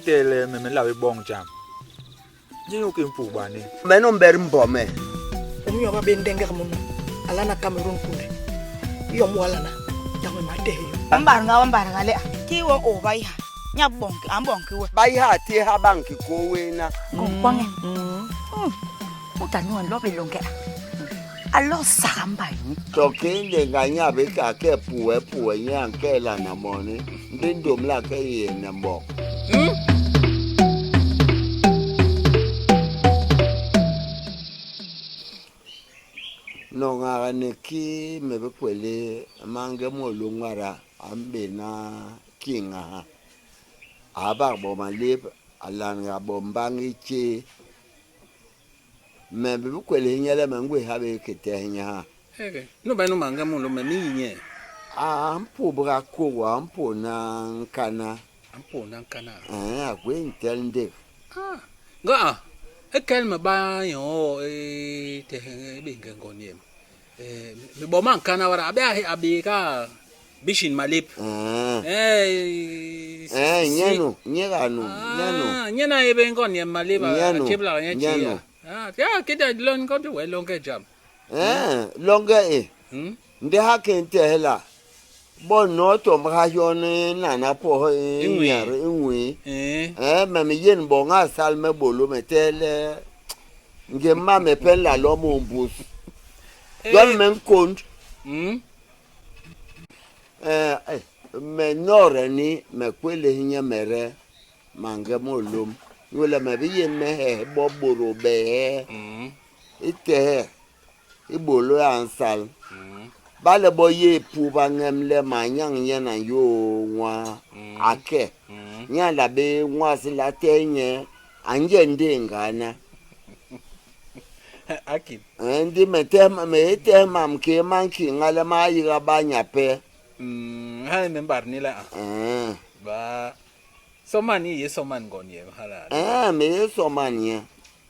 ntehe le me me nla bé boñ jam. Ndi inyuki mpuba ni? Me no mber mbome. Omiyo ba be ndengeg muno alana Cameroon kunde. Yom walana yak me ma tehe yo. Mbarga wa mbarga le a ki wo o ba iha nya bong a mbong ki we. Ba iha ti ha bang ki ko wena. Ngong Muta nu a nlo be longe a. A lo saga mbai. To kende nga nya be ka ke puwe puwe nya ke la na moni. Ndi ndom la ke ye na mbok. Nonga ne ki me be kwele mange mo longwara ambe na kinga ha. Abak bo malep alan ga bo mbang iche. Me bi kwel nye le me ngwés ha bé ke tehe nye ha. Eke, nu ba nu mañge munlôm me mi yi nye. A mpubha kôgôô, a mpôôna nkana. A mpôôna nkana. Eeh, a gwé ntel ndék. Ah, nga a, e kel me ba nyoo e tehe e béñge ngond yem. Eh, me boma nkana wada, a bé a, a bé ka bishin malép. Eeh. Eh, Eh, nye nu, nyega nu, nye nu. Ah, nyen a yé bé ngond yem malép, a Nye nu, tjéblak nye nye tjiya. nu. Ah, ya, kéda loñ ngond wee loñge jam. Eh, loñge i. Ndi ha ki ntehe la, bo no tomb ha hyon nana poh i nyar i nwii. Eh, me me yen bo nga sal me bôlô me tehe le ngim mam me pen la lo mu mbus. Jon me nkônd. Eh, me nore ni me kwélés nye me re mañge munlôm, inyule me bi yén me heh bo bôdô behee i tehe i bôlô a nsal. Bale bo yé i puba ñem le manyañ nyen a nyoo nwaa, a ke. Nye a nla bé nwas le a tehe nye a nje ndéñgana. Ndi me tehe, me yé tehe mam kii ma nkiña le ma yiga ba nya pe. Hala me mbat ni le a. Ba soman i yé soman ngond yem hala. Me yé soman nye.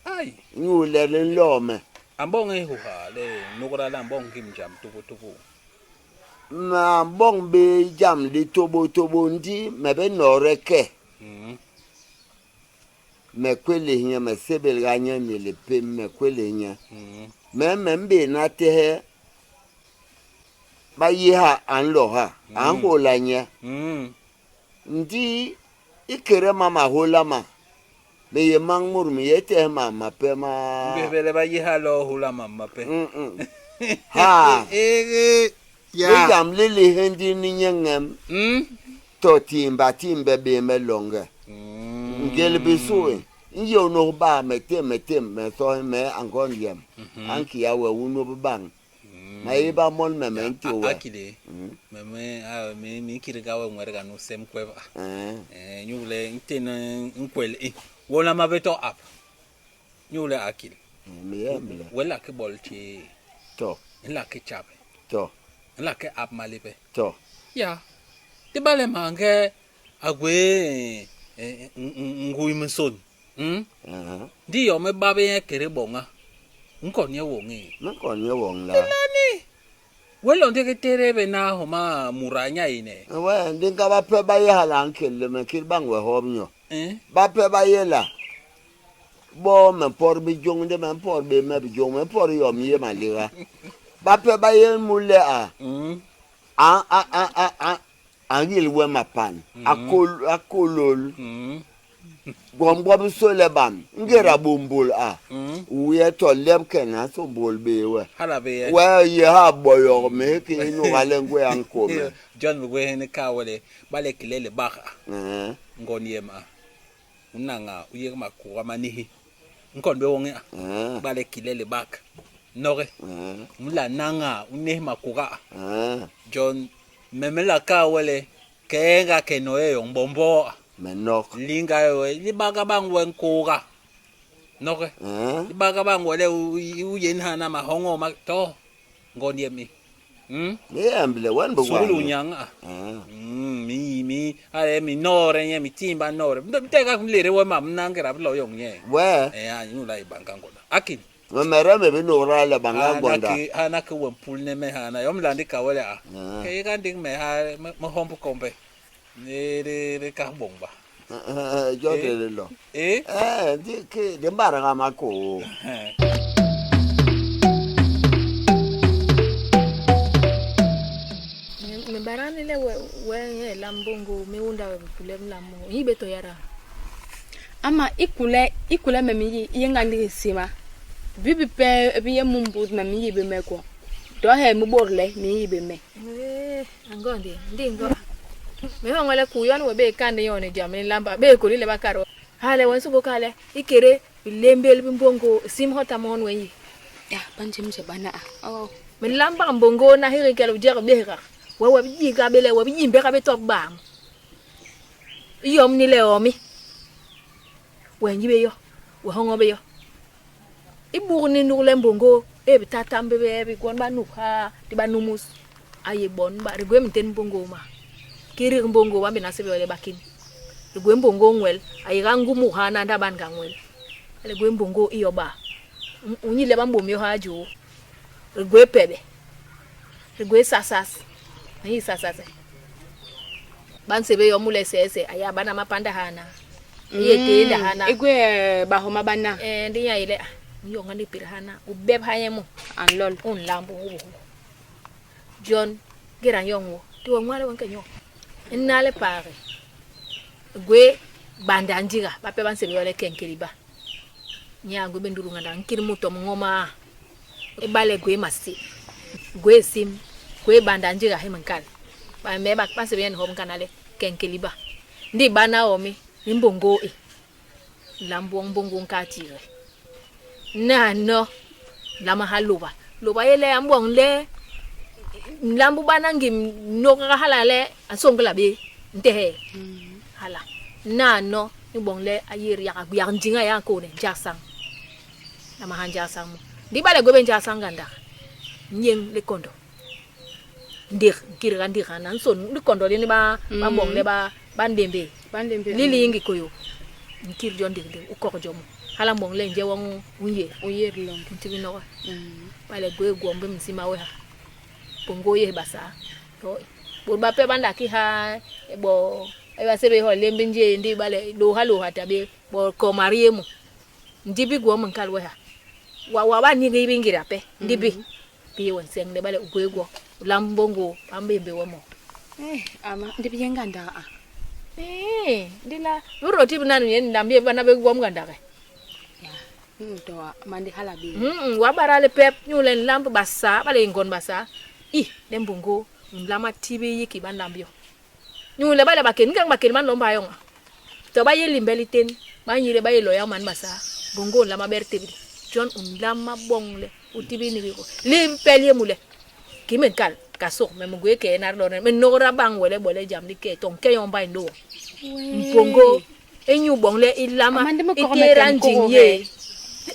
Ai! Inyule li nloo me. A mboñ ihuha le nugda le a mboñ ngim jam tôbôtôbô. Me a mboñ bé jam li tôbôtôbô, ndi me bé noode ke. Me kwélés nye, me sébélga nye ni lipém, me kwélés nye. Me me mbéna tehe ba yé ha, a nlo ha, a nhôla nye. Ndi ikété mam a hôla ma, Me yé mañ mut, me yé tehe mam mape ma. Bés bé le ba yé ha loo hôla mam mape. Ha! I jam li li héndi ni nye ñem, to tiimba timbhe bé me loñge. Ngel bisu i, i yônôs baa me témb me témb me soohe me a ngond yem, a nkiya we u nup bañ. Maéba mon me me nti we. A ki le, me me me me nkirga we ŋwerga nu sem kwep a. Inyule ntén nkwel i, won a ma bé to ap. Inyule a kil. Me yé emble. We nla ki bol tjéé. To. Nla ki tjabe. To. Nla ki ap malép. To. Ya. Ndi bale mañge a gwé ngui minsôn. Ndi yom i ba bé nye kédé boña, u nkon nye woñi. Me nkon nye woñi la. Lelaa ni? We lo ndék tédé bé na homa muda nya ini. We, ndi nga bape ba yé hala a nkil le me nkil bañ we hop nyo. Bape ba yé la, bo me mpot bijôñ ndi me mpot bé me bijôñ, me mpot yom i yé maliga. Bape ba yé mu le a, a, a, a, a, a, A nyil we mapan, a kol, a kolol gwom gwobisô le ban. Ngéda bumbul a, u yé to lep ken a sômbôl bé we. Hala bé. We yé ha boyog me hiki inuga le ngwé a nkôme. Jon me gwé ni ka we le, bale ki le libak a, ngond yem a, u naña, u yék makuga ma nihi, nkon bé woñi a, bale ki le libak, noge, u nla naña, u néhi makuga a. Jon Me me nla kal we le, Kee nga ke noye yoñ mbomboo. Me nok. Linga we, li baga bañ we nkuga. Noke. Li baga bañ we le u yén hana mahoñol ma, to, ngond yem i. Hmm? Me emble, wen bi Sukulu nyañ a. Mi, mi, ale mi noore nye, mi tiimba noore. Ntega lere we mam na ngéda bi lo yoñ nye. We. Eh, a nyu la i banga ngonda. Akin. Me mere me bi nôgda le bañga ngonda. Hana ki we mpulne me hana, yom la ndi ka we le a. Ke yiga ndik me ha, me homb kombe, ni di kah boñ ba. Jo de le lo. Eh, di ke di mbara ma ko. Me barani le we we la mbongo me unda we la mo yibe to yara. Ama ikule ikule me mi yi nga ndi sima. Bibi pe bi ye mumbu me mi yibe me ko. Do he mu borle mi yibe me. Eh, angondi ndi ngo. Me hongole ku yon we be kande yone jamni lamba be ko le bakaro. Hale won subo kale ikere bilembel bimbongo sim hota mon we yi. Ya banje mje bana a. Oh. Me lamba mbongo na hiri kelo jer behra. We we bi ka bele we bi yimbe ka be top bam. Yom ni le omi. We nyibe yo. We hongo be yo. Ibur ni nurle mbongo e bi tatambe be bi gon ba nuka di ba numus. Aye bon ba rigwe mten mbongo ma. Kiri mbongo ba bina sebe wale bakin. Rigwe mbongo ngwel aye ga ngumu hana nda ban ga ngwel. Ale gwe mbongo iyo ba. Unyi le ba mbomi ha jo. Rigwe pebe. Rigwe sasas. Ayi sasas. Ban sebe yo mule sese aya bana mapanda hana. Iye tenda hana. Igwe bahoma bana. Eh ndi ya ile yo ngani pir hana ubeb hayemo An lol. un lambo ubu. John gira yongo ti wo ngwale wonke nyo. Innale pare. Gwe banda njiga bape ban sebe yole kenkeli ba. Nya gwe benduru nganda nkiri muto ngoma. E bale gwe masi. Gwe sim gwe banda njiga he mankal. Ba me ba ban sebe ho mkanale kenkeli ba. Ndi bana omi ni mbongo e. Lambo mbongo nkatire. Na no lama ha loba. Loba yele ambong le lambu bana ngim no ka hala le asongla be ntehe. Hala. Na no ni bong le ayir ya ya njinga ya ko ne jasang. Lama han jasang mo. Di bale gobe jasang ganda. Nyeng le kondo. Ndir kir ga ndir na nson ni kondo le ni ba ba bong le ba ba ndembe. Bandembe. Lili yingi koyo. Nkir jo ndir ndir ukoko jomo. Hala mbong le nje wong unye. Uyer long. Ntibi no. Bale gwe gwombe msima we ha. Bongo ye basa. To bo ba pe banda ki ha bo e ba sebe ho lembe nje ndi bale lo ha lo ha tabe bo ko mariemu. Ndibi gwo mun kal we ha. Wa wa ba ni ngi bingira pe ndibi. Bi won seng le bale gwe gwo lambongo ambe be wo mo. Eh ama ndi biyenganda a. Eh ndila buroti binanu yen ndambie bana be gwo mganda ke. Ya. To mandi hala bi. Wa barale pep nyulen lamp basa bale ngon basa. I lembongo lama tibi yiki bandambio. Nyule bale baken ngang baken man lomba yonga. To ba yeli mbeli ten ba nyire ba yelo ya man basa. Bongo lama bertibi. John un lama bongle utibi ni ko. Lim pelie mule. Kimen kal kaso me mugwe ke na lo me no ra bang wele bole jam di ke ton ke yon ba ndo. Bongo enyu bongle ilama Amande mo koro itera meten koro njinye.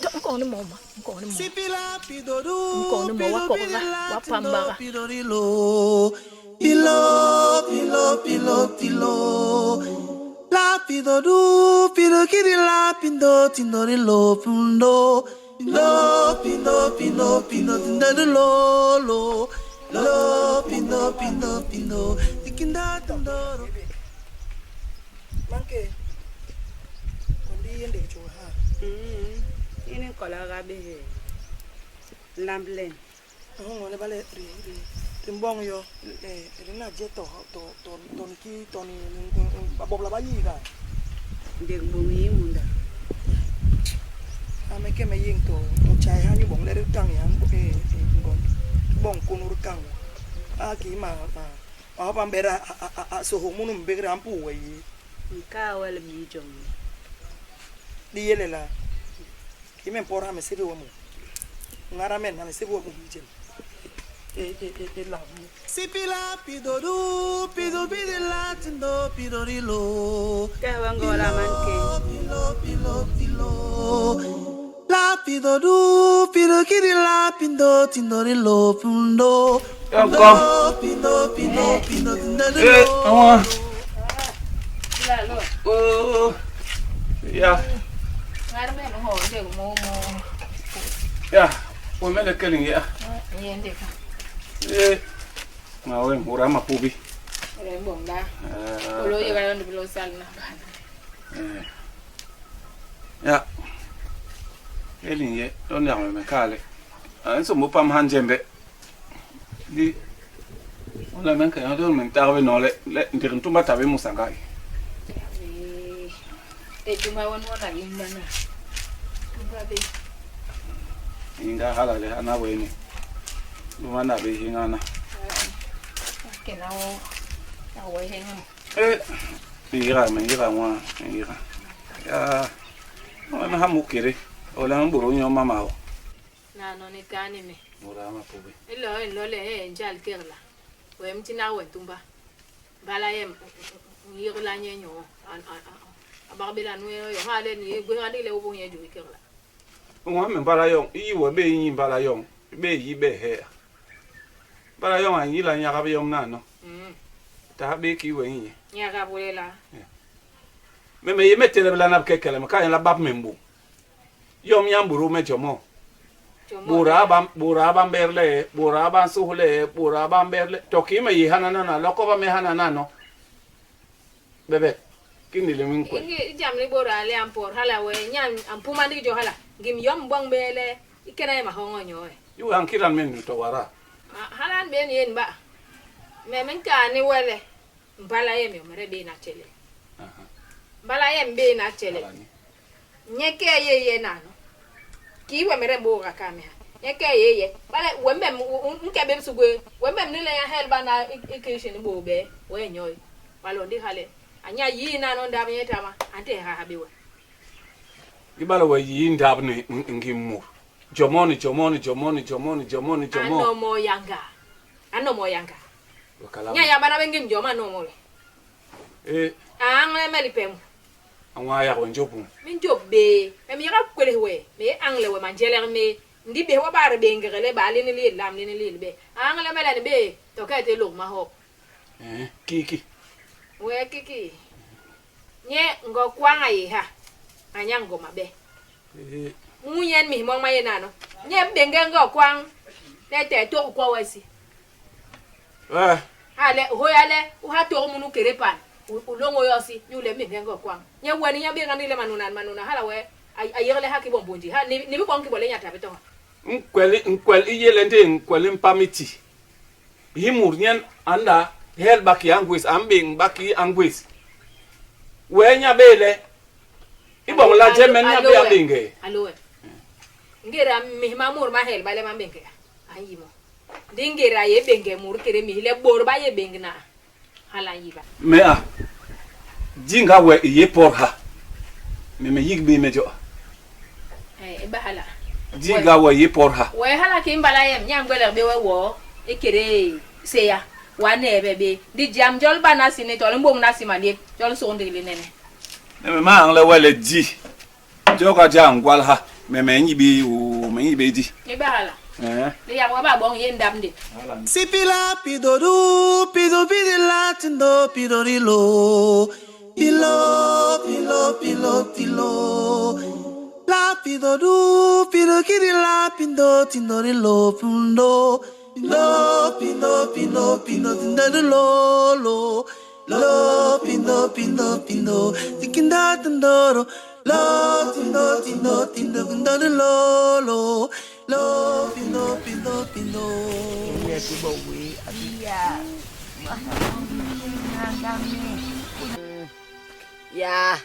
To nko ni mo ma nko ni mo. Nko ni mo wa koro wa pambara. Pilo, pilo, pilo, pilo. Lapido du, pido kiri lapido, tindori lo, pundo. Lo, pindo, pindo, pindo, tindori lo, lo. Lo, pindo, pindo, pindo, tikinda tindoro. Manke. Kondi yende cho ha. Ini kola ga be. Lamblen. Ngo le bale ri ri ri mbong yo eh ri na je to to to to ni ki to ni ba bobla ba yi ga. Ndeg mbong yi munda. Ame ke me ying to to chai ha ni bong le ri kang ya eh eh ngon. Bong kono ri kang. A ki ma ma ma pa mbera a a a so ho munu mbere ampu we yi. Nka wala mi jong. Di yele la. Ki men por ha me sebe wo mo. Ngara men na me sebe wo mo bi jem. E e e e la. Sipila pidoru, pido pidila tindo pidorilo. Ka wangola manke. Pilo, pilo, pilo. Lapido du, pido kiri lapido, tindorilo pundo. Yanko. Pindo, pindo, pindo, tindorilo. Eh, awa. Oh. Ya, Ngarme no ho ndeg mo mo. ya. O mele keling ya. Yende ka. Eh. Ngawe mura mapubi. Re bonga. Olo ye ga ndo bilo sal na bana. Ya. Elin ye, don ya me kale. An so mo pam han jembe. Di Wala men ka don men tarbe no le le ndir ntumba tabe musangai. E tuma won wona limbana. Tumba be. Inga hala le ana weni. Lumana be hingana. Ke na wo. Na wo henga. Eh, ira me ira mwa ira. Ya. Wala ha mukere. Wala mburu nyoma mawo. Na no ni kani me. Mura ma pobe. Ilo ilo le e njal kerla. We mtina we tumba. Bala yem yirla nyenyo. An an abarbela nu yo hale ni gwe hale le obo nyeju kerla. Nwa me mbala yong, iyi we be yi mbala yong, be yi be he. Mbala yong an yila nya be yong na no. Ta be ki we yi. Nya ka bolela. Me me ye me tele bla na kekele me ka la bab me mbu. Yom nya mburu me jomo. Bura ba bura ba berle, bura ba suhle, bura ba berle. To ki me yi hana na na loko ba me hana na no. Bebe, kini le min kwe. Ingi jam ni bora le ampor hala we nya ampuma ndi jo hala. Ngim yom bong bele ikena ma hongo nyo e. Yu an kiran men to wara. Halan ben yen ba. Me men ka ni wele. Mbala ye me mere be na chele. Mbala ye mbe na chele. Nyeke ye ye na no. Ki we mere mbo ka kame ha. Nyeke ye ye. Bale we mem nke be sugwe. We mem ni le ya hel ba na ikishin bo be. We nyoy. Balo ndi hale. Anya yi na no ndam yetama ante ha ha bewe. Ibala we yi ndab ni ngim mur. Jomoni jomoni jomoni jomoni jomoni jomo. Ano mo yanga. Ano mo yanga. Wakala. Nya ya bana bengi mjoma no mo. Eh, Angle meli pemu. anwa ya ko njobu. Min job be. Me mi ra kwele we. Me angle we manjeler me. Ndi be wa bar be ngere ba le ni le lam le ni le be. Angle mele ni be. To ka te lo ma ho. Eh, kiki. We kiki. Nye ngo kwanga ye ha. Anya ngoma be. Eh, Munyen mi mo ma ye na no. Nye benge ngo kwang. Le te to kwa wesi. eh, Ale ho ya le u ha to munu kere pan. U longo yosi nyule mi ngengo kwang. Nye weni nya be ngani le manuna manuna hala we ayerle ha ki bombonji. Ha ni ni bi bonki bole nya tabe to. nkweli nkweli iyele nde nkweli mpamiti. Himur nyen anda hel baki angwes ambe baki angwes. We nya bele. Ibong la jemen nya be abenge. Aloe. Ngera mi mamur ma hel bale mambenge. Ayimo. Ndi ngera ye benge mur kere mi le bor ba ye bengna. Hala yiba. Me a jinga we iye por ha. Me me yigbe me jo. Eh ba hala. Jinga we iye por ha. We hala ki mbala yem nyangwele be we wo ekere seya. Wa ne be be. Di jam jol ba na sine tol mbong na sima de jol so ndile nene. Me me ma angle wele di. Joka ja ngwal ha. Me me nyibe o me nyibe di. Ni ba hala. Eh. Le ya wa ba bong ye ndam de. Sipila pidoru pido pidila tindo pidorilo pilo pilo pilo tilo la pidoru pido kirila pindo tindorilo pundo lo pindo pindo pindo tindorilo lo lo pindo pindo pindo tikinda tindoro lo tindo tindo tindo tindorilo lo lo pindo pindo pindo Ya,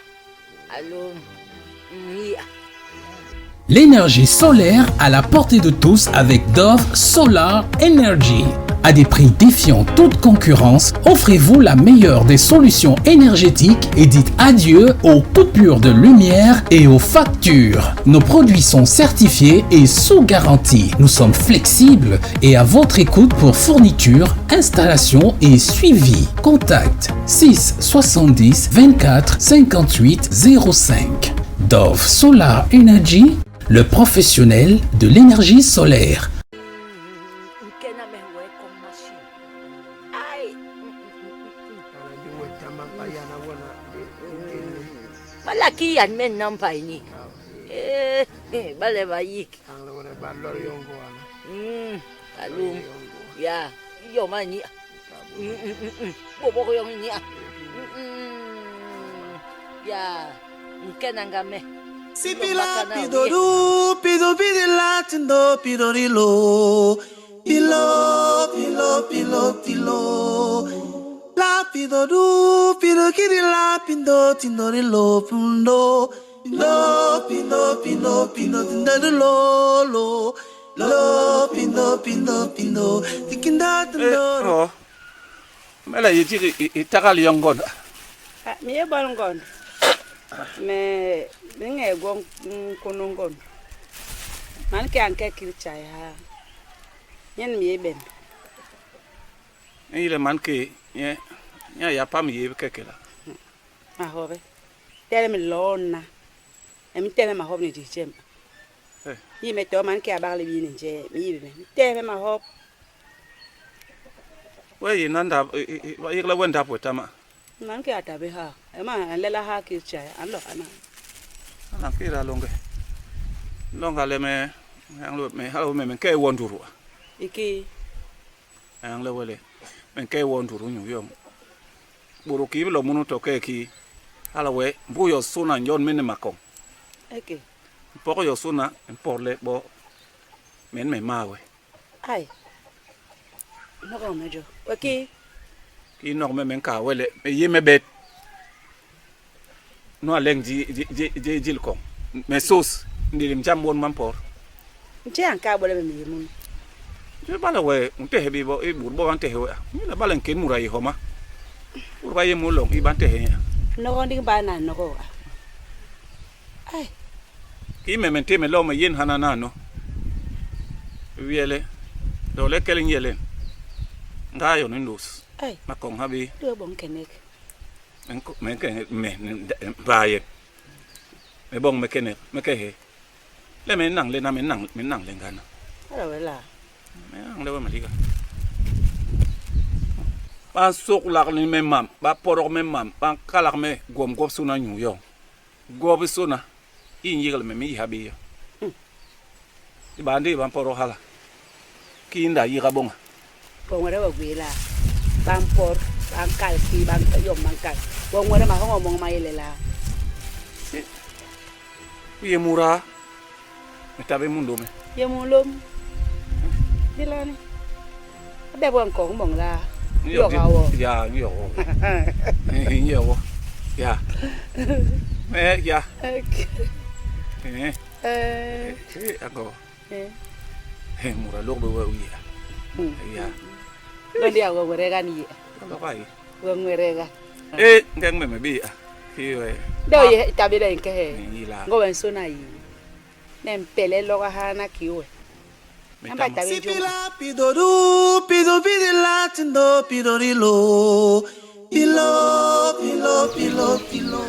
alum. Ya. L'énergie solaire à la portée de tous avec Dove Solar Energy. À des prix défiant toute concurrence, offrez-vous la meilleure des solutions énergétiques et dites adieu aux coupures de lumière et aux factures. Nos produits sont certifiés et sous garantie. Nous sommes flexibles et à votre écoute pour fourniture, installation et suivi. Contact 6 70 24 58 05. Dove Solar Energy, le professionnel de l'énergie solaire. Nkena me we kom machine. Ai. Bala ki yan men nam pai ni. Eh, bale ba yik. Alum. Ya, yo ma ni. Bo bo yo ni. Ya nkena nga me. Sipila pidoru pido pidila tindo pidorilo pilo pilo pilo pilo la pidoru pido kirila pindo tindorilo pundo pindo pindo pindo pindo tindorilo lo lo pindo pindo pindo tikinda tindo Oh. Mela ye tigi i tagal yongon. Ah, mi ye bol ngond me mi nge go kono ngond man ke an ke kircha ya nyen mi ye ben Ile man ke nye nya ya pam ye kekela. ma hobe tele mi lona e mi tele ma hobe ni dijem Eh. yi me to man ke abagle bi ni je mi yi be mi tele ma hob We ye nanda wa yigla wenda potama. Man ke atabe ha e ma an lela ha kircha ya an lo ana Ana kira longe. Longa le me ang lo me halo me me ke wonduru. iki Ang le wele me ke wonduru nyu yom. Buru ki lo munu to ke ki. Hala we mbu yo suna nyon mene makon. eke Poko yo suna mporle bo men me mawe. ai no ko me jo weki Ki nok me men ka wele me ye me bet. No aleng ji ji ji ji jil kon. Me sos ndilim jam won man por. nche an ka bole me mi ye mun Je bala we nte hebi bo e bur bo ante hewe. Mi la bala nken mura yi homa. Bur ba ye mu long i ban te he. no ko nding ba na no ko ai Ki me men te me lo me yen hanana no. Wiele do le kelin yelen. Nga yo ni ndus. ai Ma kon habi do bon kenek men ko men ke me ba ye. Me bong me kene me ke he. Le me nang le na me nang le ngana. ala wela Me nang le wa maliga. Ba sok lak ni me mam, ba porok me mam, ba kalak me gom gop suna nyu yo. Gob suna i nyigal me mi habi yo. Di ba ndi ba porok hala. Ki nda yi ga bonga. bon wala wa gwela ban por ban kal ki ban yom ban kal bon wala ma ho mo ma yele la Ye mura. Me tabe mundo me. ye mu lom dilani be bon ko bon la yo ga wo Ya, yo. Yo. Ya. Me ya. Eh. eh Eh, ako. eh Eh, mura lo be wa ya. Ya. lo ndia wo werega ni ye Lo kai. wo werega Eh, ngeng me me bi. Ki we. do ye tabe le nke he Ni la. ngo ben sona yi ne mpele lo ga hana ki we Me amba tamo. tabe jo Sipila pidoru pido pidila tindo pidorilo pilo pilo pilo pilo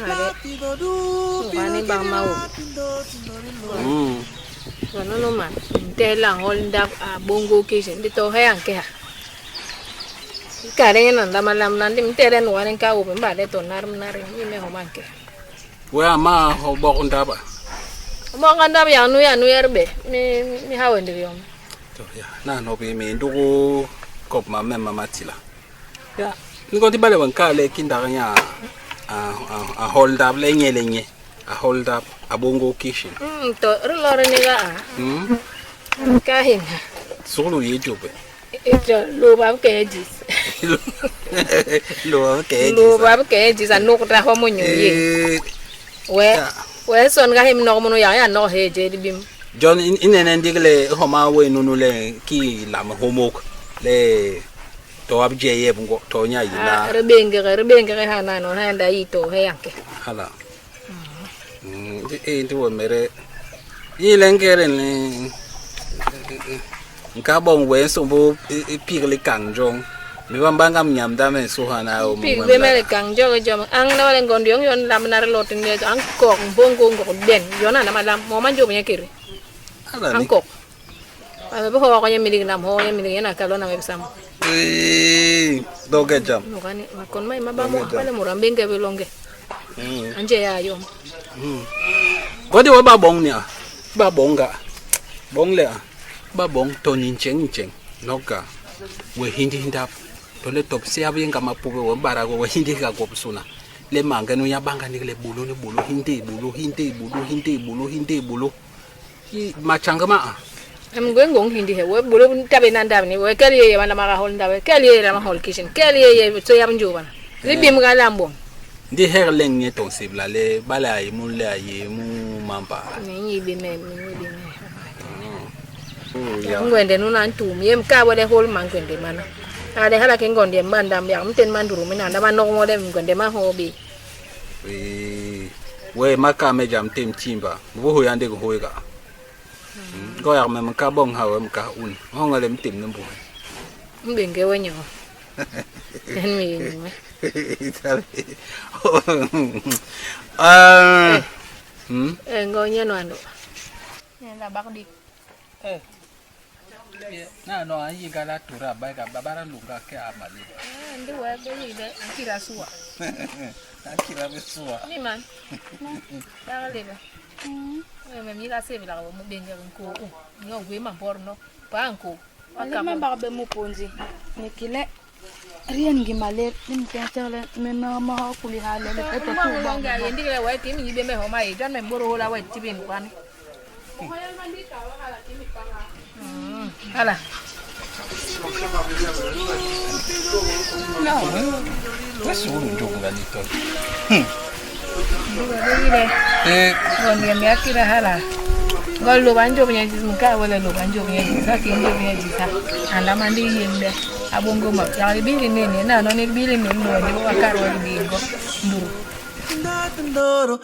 la pidoru Wani pido bang ma wo. pindo tindorilo Wa no no ma. Nte la hol nda a bongo ke je ndi to he an ke ha. Kare na nda malam na ndi mtere no wani ka wo mba le to nar nar mi me ho man ke. We ama ho bok ndaba. Mo nganda ya nu ya nu yerbe mi mi hawe ndi yom. To ya na no bi me ndugu kop ma me mama tila. Ya ngo ti bale wanka le kinda nya a a a hold up le nye le nye. A hold up a bongo kishin. To ro lore ni ga a. Ka hin. Sulu ye jobe. E to lo ba ke jis. Lo ke Lo ba ke jis a no ta ho mo nyu ye. Eh We we son ga him no mo no ya ya no he je di bim. John inene ndigle homa we nunu le ki lam homok le to abje ye bungo to nya yila Rebengere rebengere ha na no ha nda yi to he yanke. hala. E ndi wo mere yi lengere ni nka bong we so bo pig le kang jong mi bamba ngam nyam da me so hana o Pig be mere kang jo jo ang na wale ngondi yong yon lam na lot ni ang kok bongo ngo den yona na malam mo man jo me kiri. Ala Ang ni. kok. Pa be ho ko nyemi nam ho nyemi na kalo na me sam. Eh, doge jam. No kani kon mai mabamo wale murambenge be longe. Anje ya yo. Godi wa ba bong ni a. Ba bong ga. Bong le a. Ba bong to ni cheng cheng. Noka. We hindi hinda. To le top se abi nga mapube we bara go we hindi ga go suna. Le mañge nu nya banga ndik le bôlô ni bôlô, hindéé bôlô, hindéé bôlô, hindéé bôlô, hindéé bôlô. Ki matjañg ma a. Me gwé ngôñ hindi he we bôlô bi ta bé na ndap ni we kel yé yé ba nlama ga hol ndap, kel yé yé lama hol kitchen, kel yé yé so yap njôbana. Libim ga la mboñ. Ndi heg leñ nye to nsébla le bale a yé mu le a yé mu mampa. Me nyi bé me, me nyi bé me. Yak ngwende nunu a ntuum yem ka we le hol mangwende mana. A le hala ki ngond yem ba ndamb yak mtén manduru mi nanda ma nok mo le ngwende ma nhoo bé. Ee, we ma ka me jam tem timba, bo hoya ndég hoega. Ngo yak me mka boñ ha we mka un, honga le mtem ni mbuhe. Mbenge we nyo. En mi ye nyo. Ah. Eh, ngo nye no ando. Nenda bak dik. Eh. Na no an yi gala tura ba ga babara lunga ke amali. Eh, ndi we be yi be akira suwa. Akira be suwa. Ni man. Ba le ba. Eh, me mi la se la mu benge ko u. No gwe ma bor no. Pa nko. Ale ma bak be mu ponzi. Ni kile rien ngi male ni mkentere me ma ma kuli hale le peto tu ba. Nga yendi le we ti mi be me homa e jon me mboro hola we ti bin kwan. Hala. Na we. We suru njogu ga ni to. Eh, ngondi mi akira hala. Ngol lo banjo mi nka wala lo banjo mi sa ki njo mi sa. Anda mandi yende. Abongo ma. Ya bili nene na no ni bili ne ndo ndi wa karo ni bingo. Nduru.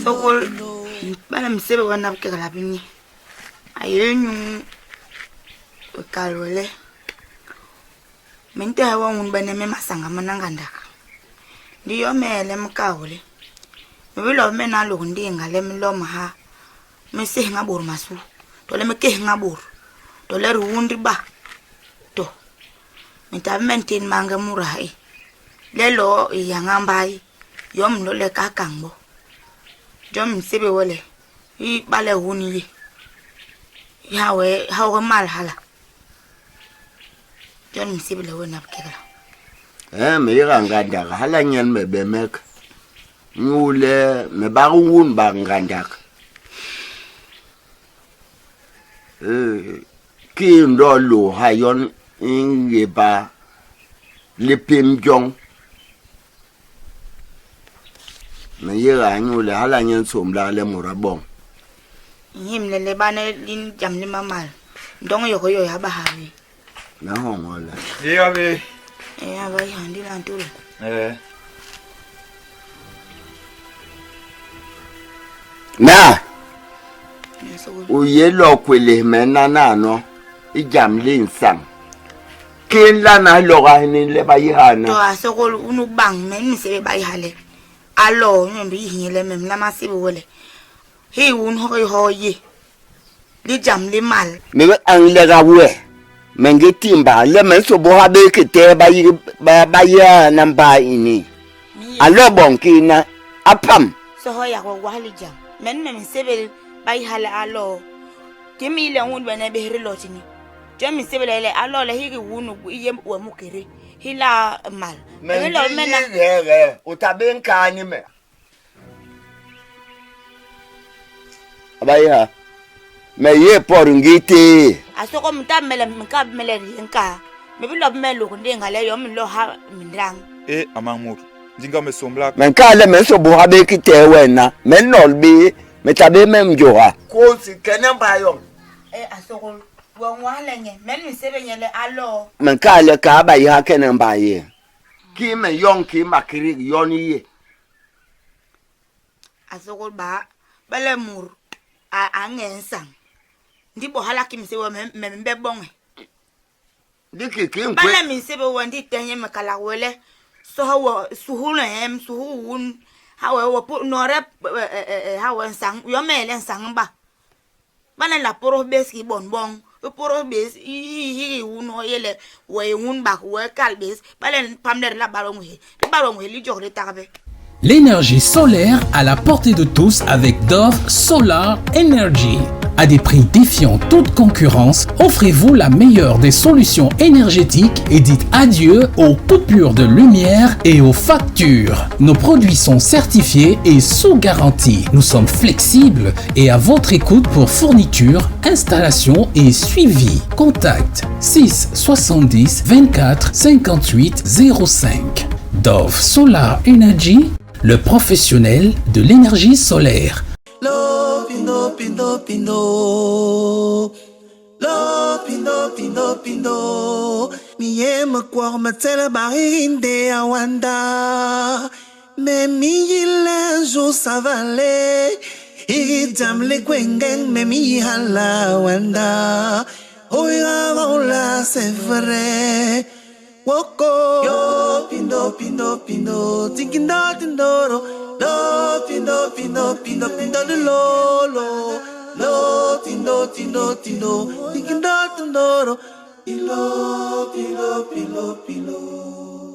Sokol bana misebe wana bukekela bini aye nyu kalwele mente wa ngun bane me masanga mana ngandaka ndi yo mele mkawule mibilo me na lo ndi ngale mlomo ha me se nga bor masu to le me ke nga bor to le rundi ba to mitabe mentin mange murai lelo yanga mbai yom lo le kakangbo jom sebe wole i bale huni ye yawe hawe mal hala jon sebe le wona bkela Eh, me yira ngandak hala nyen me bemek. Nyule me barungun ba ngandak. Eh, ki ndo lo ha yon nge ba le pem jong. Me yira nyule hala nyen somla le murabong. Nyim le le bane lin jam le mamal. Ndong yo yo ya ba hawi. Na hongola. Iya be. Eh aba handi la ntule. Eh. Na u ye lo kwele me na na no i jam le nsang. Ke la na lo ga ni le ba yi hana. To a sokol unu bang me mi sebe ba yi hale. Alo mi bi hinyele me la ma sebe wole. Hi un ho ho ye. Li jam li mal. Me be ang le ga we. Me nge timba le me so bo ha be ke te ba yi ba ba ya na mba ini. Alo bon ki na apam. So ho ya go wa li jam. Men me mi sebe ba yi hale alo. Ke mi ile un bene be re lo tini. Jo mi sebe le alo le hi wunu iye we mu kere. Hi la mal. Me lo me na re re o ta be nka ni me. Abayiha. Me ye por ngite. Asoko mta mele mka mele nka. Me bi lo me lo ndi ngale yo mi lo ha mindrang. E amang mur. Ndinga me sombla. Me nka le me so bo ha be kite we na. Me nol be me ta be me mjoha. Ko si kene ba yo. E asoko wo ngwa le nye. Me mi sebe nye le alo. Me nka le ka ba yi ha kene ba ye. Ki me yon ki makiri yon ye. Asoko ba bele mur a angensa. Ndi bo hala ki mi sebe me me be bonge. Ndi ki ki nkwe. Bana mi sebe wo ndi tenye me kala wele. So wo suhulu hem suhu ha we wo pu no re ha we nsang yo mele nsang ba. Bana la poro bes ki bon bon. Poro bes hi hi uno yele we un ba we kal bes. Bana pamler la balon he. Li balon he li jogre tabe. L'énergie solaire à la portée de tous avec Dove Solar Energy. À des prix défiant toute concurrence, offrez-vous la meilleure des solutions énergétiques et dites adieu aux coupures de lumière et aux factures. Nos produits sont certifiés et sous garantie. Nous sommes flexibles et à votre écoute pour fourniture, installation et suivi. Contact 6 70 24 58 05. Dove Solar Energy, le professionnel de l'énergie solaire. Lo pindo pindo pindo Lo pindo pindo pindo Mi yé me kwok me tsele barinde awanda Mais mi yile un jour ça va aller Igi jam le kwengeng me mi hala wanda Oiga la c'est vrai Woko Yo pindo pindo pindo Tinkindo tindoro Lo pindo pindo pindo pindo lo lo Lo tindo tindo tindo Tinkindo tindoro Pilo pilo pilo pilo.